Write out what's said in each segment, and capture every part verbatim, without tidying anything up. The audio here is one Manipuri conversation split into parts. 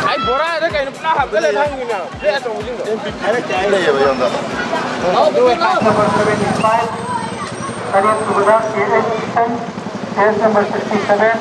ꯑꯩ ꯕꯣꯔꯥꯗ ꯀꯩꯅꯣ ꯄꯨꯔꯥ ꯍꯥꯞꯆꯜꯂꯦ ꯅꯪꯒꯤꯅ꯫ ꯄ꯭ꯂꯦꯠ ꯑꯆꯧꯕꯁꯤꯡꯗꯣ꯫ ꯂꯩꯌꯦꯕ ꯌꯣꯟꯕ꯫ Number seventy-five, ꯇꯔꯦꯠ ꯁꯨꯕꯗ K H Kisan, case number sixty-seven.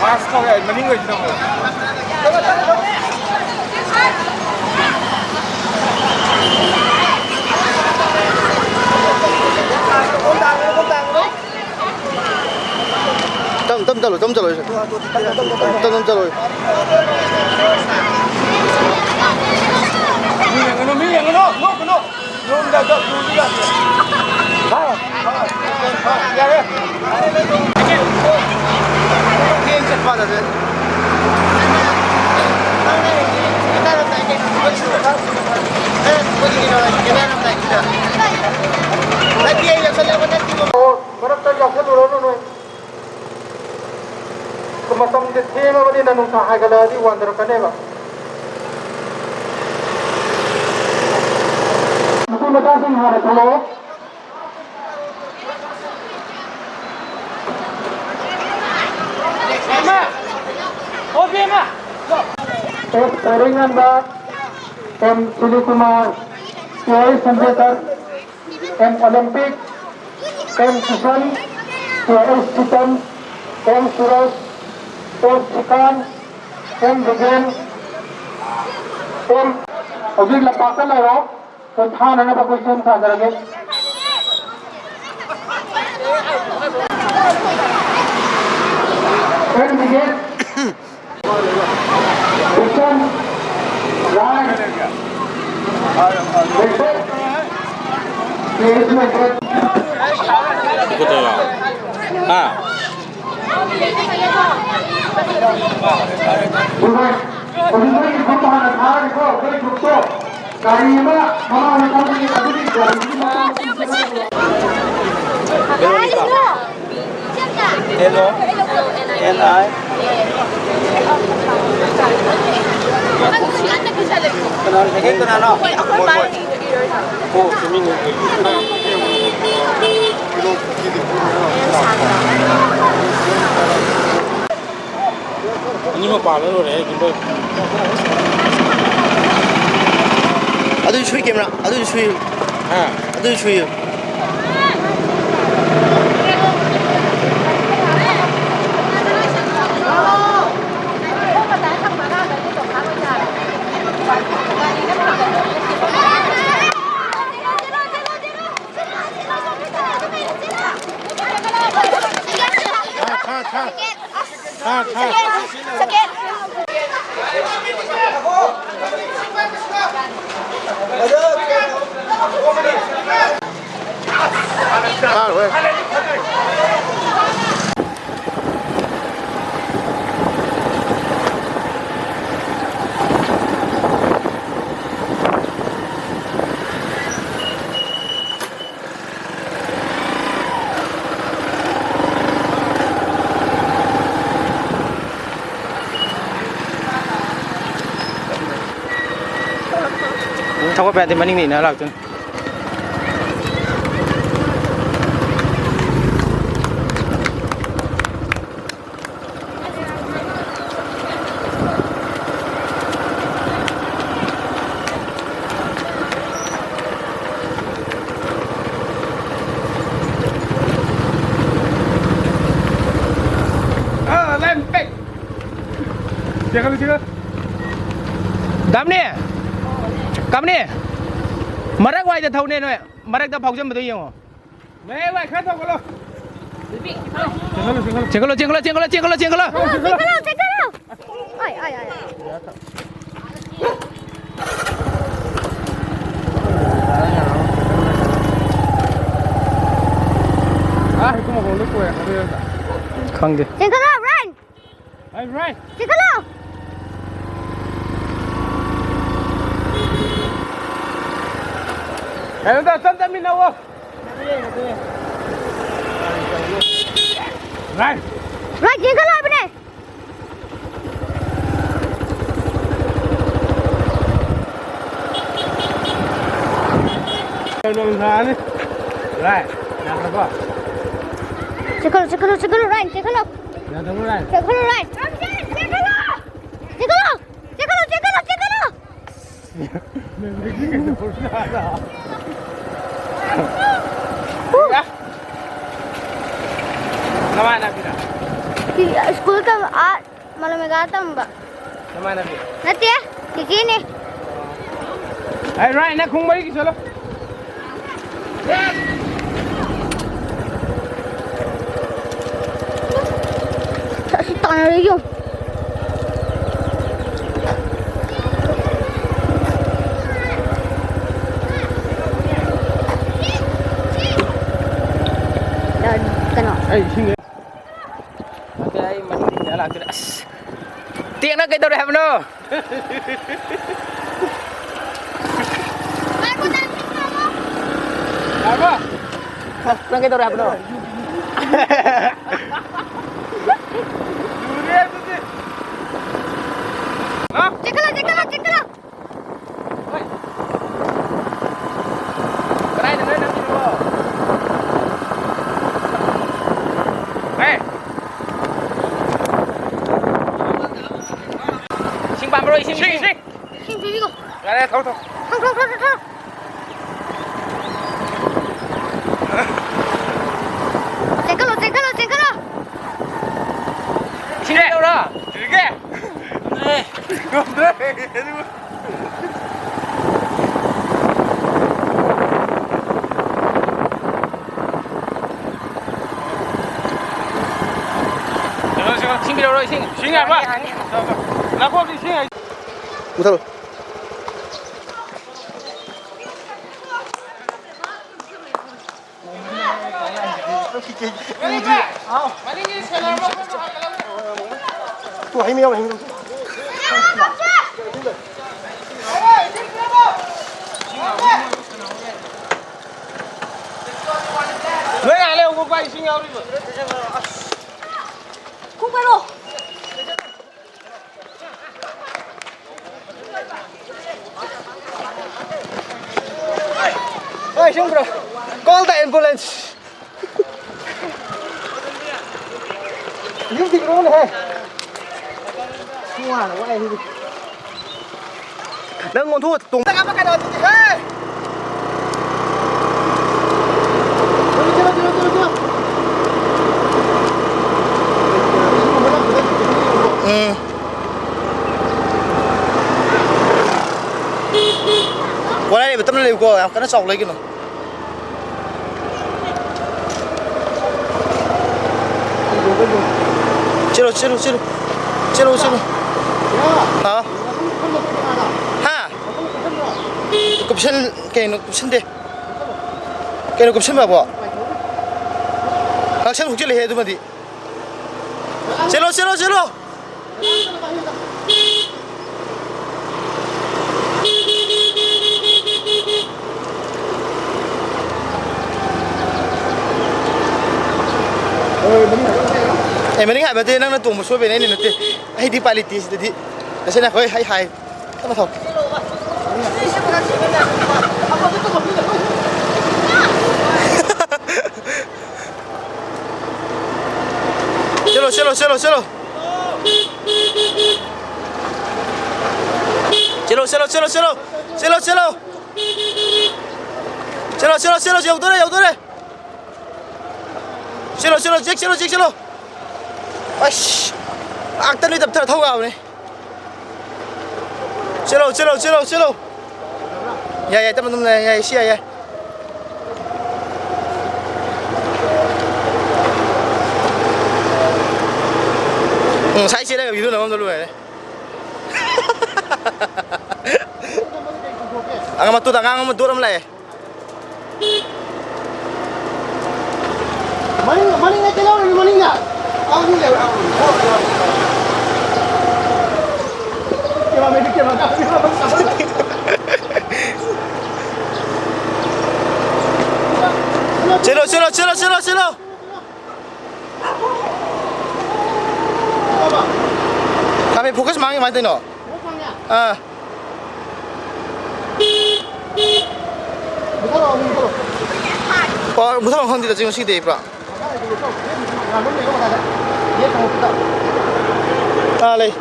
ꯃꯥꯁ ꯇꯧꯋꯦ, ꯃꯅꯤꯡ ꯑꯣꯏꯁꯤꯅ ꯑꯃꯨꯛ꯫ ꯇꯞ ꯇꯞ ꯆꯠꯂꯣ, ꯇꯞ ꯆꯠꯂꯣ꯫ ꯇꯞ ꯇꯞ ꯆꯠꯂꯣ꯫ ꯃꯤ ꯌꯦꯡꯒꯅꯨ, ꯃꯤ ꯌꯦꯡꯒꯅꯨ, ꯅꯣꯛꯀꯅꯨ꯫ ꯔꯨꯝꯗ ꯑꯗꯨꯝ ꯔꯨꯝꯗ ꯌꯥꯗꯦ꯫ ꯍꯥ? ꯍꯥ? ꯍꯥ? ꯌꯥꯔꯦ꯫ ꯆꯦꯟ ꯆꯠꯄ ꯅꯠꯇꯦ꯫ ꯅꯠꯇꯦ, ꯑꯩ ꯌꯥꯎꯁꯜꯂꯦꯕ, ꯅꯠꯇꯦ꯫ ꯃꯔꯛꯇ ꯌꯥꯎꯁꯜꯂꯨꯔꯅꯨ ꯅꯣꯏ꯫ ꯃꯇꯝꯁꯦ ꯊꯦꯡꯉꯕꯅꯤꯅ ꯅꯨꯡꯁꯥ ꯍꯥꯏꯒꯠꯂꯛꯑꯗꯤ ꯋꯥꯟꯊꯔꯛꯀꯅꯦꯕ꯫ ꯅꯨꯄꯤ ꯃꯆꯥꯁꯤꯡ ꯍꯥꯟꯅ ꯊꯣꯛꯂꯛꯑꯣ꯫ S Khwairenganba, M Sunil Kumar, K H Sanjekar, M Olympic, M Sushan, K H Chitan, M Suraj, M Srikan, M Bijen, M ꯍꯧꯖꯤꯛ ꯂꯝꯄꯥꯛꯇ ꯂꯩꯔꯣ꯫ ꯑꯩꯈꯣꯏ ꯊꯥꯅꯅꯕ ꯑꯩꯈꯣꯏ ꯁꯦꯝ ꯁꯥꯖꯔꯒꯦ꯫ ꯑꯦꯝ ꯕꯤꯖꯦꯟ, ꯕꯤꯖꯦꯟ, ꯔꯥꯏ, ꯕꯤꯖꯦꯟ, ꯄ꯭ꯂꯦꯌꯔꯁ ꯂꯩꯇ꯭ꯔꯦ꯫ ꯍꯥ? ꯍꯧꯖꯤꯛ ꯅꯣꯏꯒꯤ ꯒ꯭ꯔꯨꯞ ꯍꯥꯟꯅ ꯊꯥꯔꯒꯦꯀꯣ, ꯅꯣꯏ ꯒ꯭ꯔꯨꯞꯇꯣ꯫ ꯒꯥꯔꯤ ꯑꯃ ꯃꯃꯥꯡꯗ ꯊꯧꯕꯒꯤ ꯑꯗꯨꯒꯤ ꯒꯥꯔꯤꯗꯨꯒꯤ ꯃꯃꯥꯡꯗ ꯍꯦꯜꯂꯣ꯫ ꯑꯦꯟ ꯑꯥꯏ꯫ ꯀꯅꯥꯅꯣ? ꯁꯦꯀꯦꯟ ꯀꯅꯥꯅꯣ? ꯑꯣ, ꯆꯨꯝꯃꯤꯅꯦ꯫ ꯑꯅꯤꯃꯛ ꯄꯥꯜꯂ ꯂꯣꯏꯔꯦ, ꯒꯤꯝꯕꯜ꯫ ꯑꯗꯨꯁꯨ ꯁꯨꯏ ꯀꯦꯃꯦꯔꯥ, ꯑꯗꯨꯁꯨ ꯁꯨꯏ꯫ ꯑꯥ, ꯑꯗꯨ ꯁꯨꯏꯌꯨ꯫ ꯁꯥ, ꯁꯥ, ꯁꯥ꯫ ꯁꯥ, ꯁꯥ꯫ ꯁꯥ, ꯍꯣꯏ꯫ ꯊꯧꯒꯠꯄ ꯌꯥꯗꯦ, ꯃꯅꯤꯡꯗ ꯏꯟꯅ ꯂꯥꯛꯇꯣꯏꯅꯤ꯫ ꯑꯥ, ꯂꯥꯏꯟ ꯕꯦꯛ꯫ ꯆꯦꯟꯈꯠꯂꯨ, ꯆꯦꯟꯈꯠꯂꯨ꯫ ꯗꯥꯝꯅꯤ! ꯀꯝꯅꯤ! ꯃꯔꯛ ꯋꯥꯏꯗ ꯊꯧꯅꯦ ꯅꯣꯏ꯫ ꯃꯔꯛꯇ ꯐꯥꯎꯖꯟꯕꯗꯣ ꯌꯦꯡꯉꯣ꯫ ꯃꯌꯥꯏ ꯋꯥꯏ ꯈꯔ ꯊꯧꯒꯠꯂꯣ꯫ ꯆꯦꯟꯈꯠꯂꯣ, ꯆꯦꯟꯈꯠꯂꯣ, ꯆꯦꯟꯈꯠꯂꯣ, ꯆꯦꯟꯈꯠꯂꯣ꯫ ꯆꯦꯟꯈꯠꯂꯣ, ꯆꯦꯟꯈꯠꯂꯣ꯫ ꯑꯥꯏ, ꯑꯥꯏ, ꯑꯥꯏ꯫ ꯑꯥ, ꯍꯩꯀꯨ ꯃꯈꯣꯡꯗ ꯀꯣꯏꯔꯛꯀꯗꯣꯏꯔꯣ? ꯈꯪꯗꯦ꯫ ꯆꯦꯟꯈꯠꯂꯣ, ꯔꯟ! ꯍꯥꯏ, ꯔꯥꯏꯠ꯫ ꯆꯦꯟꯈꯠꯂꯣ! ꯀꯩꯅꯣ ꯇꯧ, ꯇꯞ ꯇꯞ ꯃꯤꯟꯅꯧꯋꯣ꯫ ꯔꯥꯏꯠ꯫ ꯔꯥꯏꯠ, ꯆꯦꯟꯈꯠꯂꯣ ꯍꯥꯏꯕꯅꯦ꯫ ꯀꯩꯅꯣ ꯅꯥꯅꯤ꯫ ꯔꯥꯏꯠ꯫ ꯌꯥꯗ꯭ꯔꯕꯣ? ꯆꯦꯟꯈꯠꯂꯣ, ꯆꯦꯟꯈꯠꯂꯣ, ꯆꯦꯟꯈꯠꯂꯣ, ꯔꯥꯏꯠ, ꯆꯦꯟꯈꯠꯂꯣ꯫ ꯌꯥꯗ꯭ꯔꯕꯣ, ꯔꯥꯏꯠ? ꯆꯦꯟꯈꯠꯂꯣ, ꯔꯥꯏꯠ꯫ ꯆꯦꯟꯈꯠꯂꯣ, ꯆꯦꯟꯈꯠꯂꯣ, ꯆꯦꯟꯈꯠꯂꯣ, ꯆꯦꯟꯈꯠꯂꯣ꯫ ꯅꯃꯥꯟꯅꯕꯤꯔ? ꯁ꯭ꯀꯨꯜ ꯇꯝ-, ꯑꯥ, ꯃꯥꯂꯣꯝ ꯃꯦꯒꯥ ꯇꯝꯕ꯫ ꯅꯃꯥꯟꯅꯕꯤ? ꯅꯠꯇꯦ, ꯆꯤꯆꯦꯅꯦ꯫ ꯑꯩ ꯔꯥꯏ, ꯅꯪ ꯈꯣꯡ ꯃꯔꯤꯒꯤ ꯆꯠꯂꯣ꯫ ꯑꯁꯤ ꯇꯥꯟꯅꯔꯤ ꯌꯦꯡꯉꯨ꯫ ꯀꯩꯅꯣ? ꯑꯩ ꯏꯁꯤꯡ ꯅꯠꯇꯦ, ꯑꯩ ꯃꯅꯤꯡꯗꯒꯤ ꯂꯥꯛꯇꯣꯏꯅꯦ꯫ ꯑꯁ! ꯇꯦꯛꯅ ꯀꯩꯗꯧꯔꯦ ꯍꯥꯏꯕꯅꯣ? ꯌꯥꯔꯕꯣ? ꯅꯪ ꯀꯩꯗꯧꯔꯦ ꯍꯥꯏꯕꯅꯣ? ꯂꯨꯔꯦ ꯑꯗꯨꯗꯤ꯫ ꯍꯥ? ꯆꯦꯟꯈꯠꯂꯣ, ꯆꯦꯟꯈꯠꯂꯣ, ꯆꯦꯟꯈꯠꯂꯣ꯫ ꯍꯣꯏ꯫ ꯀꯗꯥꯏꯗꯅꯣ ꯅꯪꯒꯤꯗꯨꯕꯣ? ꯍꯦ! ꯏꯁꯤꯡ ꯄꯥꯝꯕ꯭ꯔꯣ? ꯏꯁꯤꯡ, ꯏꯁꯤꯡ, ꯏꯁꯤꯡ, ꯏꯁꯤꯡ꯫ ꯏꯁꯤꯡ ꯄꯤꯕꯤꯈꯣ꯫ ꯌꯥꯔꯦ, ꯊꯧ, ꯊꯧ꯫ ꯊꯧ, ꯊꯧ, ꯊꯧ, ꯊꯧ, ꯊꯧ꯫ ꯆꯦꯟꯈꯠꯂꯣ, ꯆꯦꯟꯈꯠꯂꯣ, ꯆꯦꯟꯈꯠꯂꯣ꯫ ꯏꯁꯤꯡ ꯂꯧꯔꯣ꯫ ꯆꯦꯟꯒꯦ꯫ ꯑꯦ꯫ ꯉꯝꯗ꯭ꯔꯦ꯫ ꯏꯁꯤꯡ ꯄꯤꯔꯛꯎꯔꯣ, ꯏꯁꯤꯡ? ꯏꯁꯤꯡ ꯍꯥꯏꯕ? ꯌꯥꯅꯤ, ꯌꯥꯅꯤ꯫ ꯅꯥꯀꯣꯡꯗ ꯏꯁꯤꯡ ꯍꯥꯏ-, ꯃꯨꯊꯠꯂꯣ꯫ ꯇꯨ, ꯍꯩ ꯃꯍꯤ ꯌꯥꯎꯔꯦ, ꯍꯩ ꯃꯍꯤ꯫ ꯅꯣꯏ ꯉꯥꯏꯍꯥꯛ ꯂꯩꯌꯨ, ꯀꯣꯛꯄ ꯏꯁꯤꯡ ꯌꯥꯎꯔꯤꯕ꯫ ꯀꯣꯛꯄꯔꯣ? Hey, Sandra, call the ambulance. ꯌꯨꯝꯗꯤ ꯀꯩꯅꯣꯅꯦꯍꯦ꯫ ꯋꯥꯅ ꯋꯥꯏ ꯁꯤꯗꯤ꯫ ꯅꯪ ꯑꯣꯟꯊꯣꯛꯑ ꯇꯣꯡ-, ꯇꯛ ꯑꯃ ꯀꯩꯅꯣ ꯑꯗꯨꯗꯤ, ꯍꯦ! ꯂꯩꯌꯨꯀꯣ, ꯌꯥꯝ ꯀꯟꯅ ꯆꯥꯎ ꯂꯩꯒꯅꯨ꯫ ꯆꯦꯜꯂꯣ, ꯆꯦꯜꯂꯣ, ꯆꯦꯜꯂꯣ꯫ ꯆꯦꯜꯂꯣ, ꯆꯦꯜꯂꯣ꯫ ꯍꯥ? ꯍꯥ? ꯀꯨꯞꯁꯟ-, ꯀꯩꯅꯣ ꯀꯨꯞꯁꯟꯗꯦ꯫ ꯀꯩꯅꯣ ꯀꯨꯞꯁꯟꯕꯕꯣ? ꯉꯛꯁꯪ ꯍꯨꯛꯆꯤꯜꯂꯦꯍꯦ ꯑꯗꯨꯃꯗꯤ꯫ ꯆꯦꯜꯂꯣ, ꯆꯦꯜꯂꯣ, ꯆꯦꯜꯂꯣ꯫ ꯑꯦ, ꯃꯅꯤꯡ ꯍꯥꯏꯕ ꯅꯠꯇꯦ, ꯅꯪꯅ ꯇꯣꯡꯕ ꯁꯣꯏꯕꯩꯅꯦ, ꯑꯩꯅ ꯅꯠꯇꯦ꯫ ꯑꯩꯗꯤ ꯎꯄꯥꯏ ꯂꯩꯇꯦ ꯁꯤꯗꯗꯤ꯫ ꯉꯁꯥꯏꯅ ꯑꯩꯈꯣꯏ ꯍꯩ ꯍꯥꯏ꯫ ꯇꯞꯅ ꯊꯧ꯫ ꯆꯦꯜꯂꯣ, ꯆꯦꯜꯂꯣ, ꯆꯦꯜꯂꯣ, ꯆꯦꯜꯂꯣ꯫ ꯆꯦꯜꯂꯣ, ꯆꯦꯜꯂꯣ, ꯆꯦꯜꯂꯣ, ꯆꯦꯜꯂꯣ꯫ ꯆꯦꯜꯂꯣ, ꯆꯦꯜꯂꯣ꯫ ꯆꯦꯜꯂꯣ, ꯆꯦꯜꯂꯣ, ꯆꯦꯜꯂꯣ, ꯌꯧꯗꯣꯔꯦ, ꯌꯧꯗꯣꯔꯦ꯫ ꯆꯦꯜꯂꯣ, ꯆꯦꯜꯂꯣ, ꯖꯦꯛ ꯆꯦꯜꯂꯣ, ꯖꯦꯛ ꯆꯦꯜꯂꯣ꯫ ꯑꯁ, ꯉꯥꯛꯇꯪꯗꯤ ꯇꯞꯊꯔ ꯊꯧ ꯌꯥꯕꯅꯦ꯫ ꯆꯦꯜꯂꯣ, ꯆꯦꯜꯂꯣ, ꯆꯦꯜꯂꯣ, ꯆꯦꯜꯂꯣ꯫ ꯌꯥꯏ, ꯌꯥꯏ, ꯇꯞꯅ ꯑꯗꯨꯝ ꯌꯥꯏ, ꯌꯥꯏ, ꯁꯤ ꯌꯥꯏ, ꯌꯥꯏ꯫ ꯎꯝ, ꯉꯁꯥꯏ ꯆꯦꯜꯂꯒ video ꯅꯝꯃꯝꯗ ꯂꯣꯏꯔꯦ꯫ ꯑꯉꯥꯡ ꯃꯇꯨꯗ ꯑꯉꯥꯡ ꯑꯃ ꯗꯣꯠ ꯑꯃ ꯂꯥꯛꯑꯦ꯫ ꯃꯅꯤꯡ, ꯃꯅꯤꯡꯗ ꯆꯦꯜꯍꯧꯔꯤꯅꯤ, ꯃꯅꯤꯡꯗ꯫ ꯑꯥ, ꯃꯤ ꯂꯩꯍꯧꯔꯦ, ꯑꯥ, ꯃꯤ ꯂꯩꯍꯧꯔꯦ꯫ ꯀꯦꯃꯦꯔꯥꯃꯦꯟꯗꯤ ꯀꯦꯃꯦꯔꯥ ꯀꯥꯞꯄꯤ꯫ ꯆꯦꯜꯂꯣ, ꯆꯦꯜꯂꯣ, ꯆꯦꯜꯂꯣ, ꯆꯦꯜꯂꯣ, ꯆꯦꯜꯂꯣ꯫ ꯀꯥꯃꯦ, focus ꯃꯥꯡꯉꯤ ꯀꯃꯥꯏꯅ ꯇꯧꯔꯤꯅꯣ? ꯑꯥ꯫ ꯑꯣ, ꯃꯨꯊꯠꯐꯝ ꯈꯪꯗꯦꯗ ꯆꯤꯡ ꯉꯁꯤꯗꯤ ꯑꯩ ꯄꯨꯔꯥ꯫ ꯑꯥ, ꯂꯩ꯫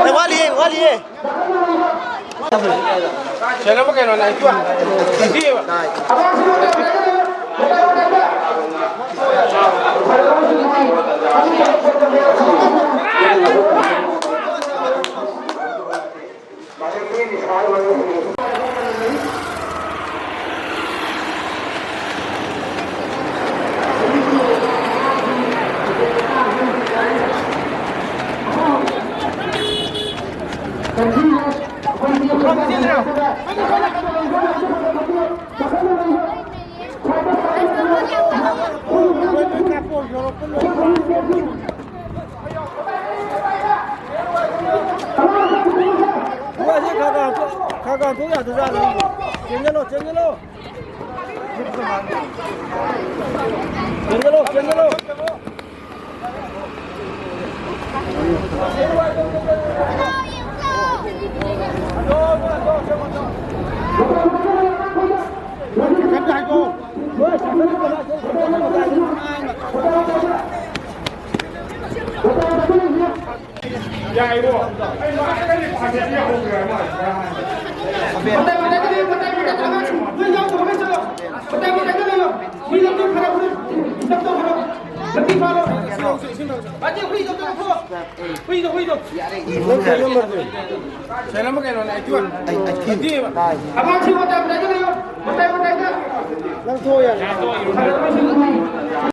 ꯑꯦ, ꯋꯥꯠꯂꯤꯌꯦ, ꯋꯥꯠꯂꯤꯌꯦ꯫ ꯁꯦꯟꯅꯕ ꯀꯩꯅꯣꯅꯦ, ꯑꯩ ꯇꯨ-, ꯇꯨꯗꯤꯑꯕ꯫ ꯈꯔ ꯈꯔ ꯊꯣꯛ ꯌꯥꯗꯖꯥꯠꯂꯣ? ꯆꯦꯟꯖꯜꯂꯣ, ꯆꯦꯟꯖꯜꯂꯣ꯫ ꯆꯦꯟꯖꯜꯂꯣ, ꯆꯦꯟꯖꯜꯂꯣ꯫ ꯌꯥꯏꯕꯣ꯫ ꯑꯩ ꯃꯥ ꯑꯩ ꯐꯥꯒꯦ ꯍꯧꯈ꯭ꯔꯦ ꯃꯥ꯫ ꯃꯇꯥꯏ ꯃꯇꯥꯏꯗ ꯂꯩꯌꯨ, ꯃꯇꯥꯏ ꯃꯇꯥꯏꯗ ꯑꯉꯥꯡꯁꯤꯡ ꯅꯣꯏ ꯌꯥꯎꯗꯕ ꯈꯔ ꯆꯠꯂꯣ꯫ ꯃꯇꯥꯏ ꯃꯇꯥꯏꯗ ꯂꯩꯌꯨ꯫ ꯃꯤ ꯂꯝꯖꯦꯜ ꯐꯔꯛꯄꯗ ꯗꯤꯁꯇꯔꯕ ꯇꯧꯒꯅꯣ꯫ ꯂꯝꯕꯤ ꯐꯥꯔꯣ꯫ ꯕꯥꯖꯤ, ꯍꯨꯏꯗꯣ ꯑꯝꯇ ꯂꯧꯊꯣꯛꯑꯣ꯫ ꯍꯨꯏꯗꯣ, ꯍꯨꯏꯗꯣ꯫ ꯅꯪ ꯀꯩ ꯅꯝꯕꯔꯗꯤ? ꯁꯦꯟ ꯑꯃ ꯀꯩꯅꯣꯅꯦ, ꯑꯩꯠꯇꯤ ꯋꯥꯟ꯫ ꯑꯩ, ꯑꯩꯠꯇꯤ꯫ ꯑꯩꯠꯇꯤꯕ꯫ ꯑꯉꯥꯡꯁꯤꯡ ꯃꯇꯥꯏ ꯃꯇꯥꯏꯗ ꯂꯩꯌꯨ꯫ ꯃꯇꯥꯏ ꯃꯇꯥꯏꯗ꯫ ꯅꯪ ꯊꯣꯛꯑꯣ ꯌꯥꯔꯦ꯫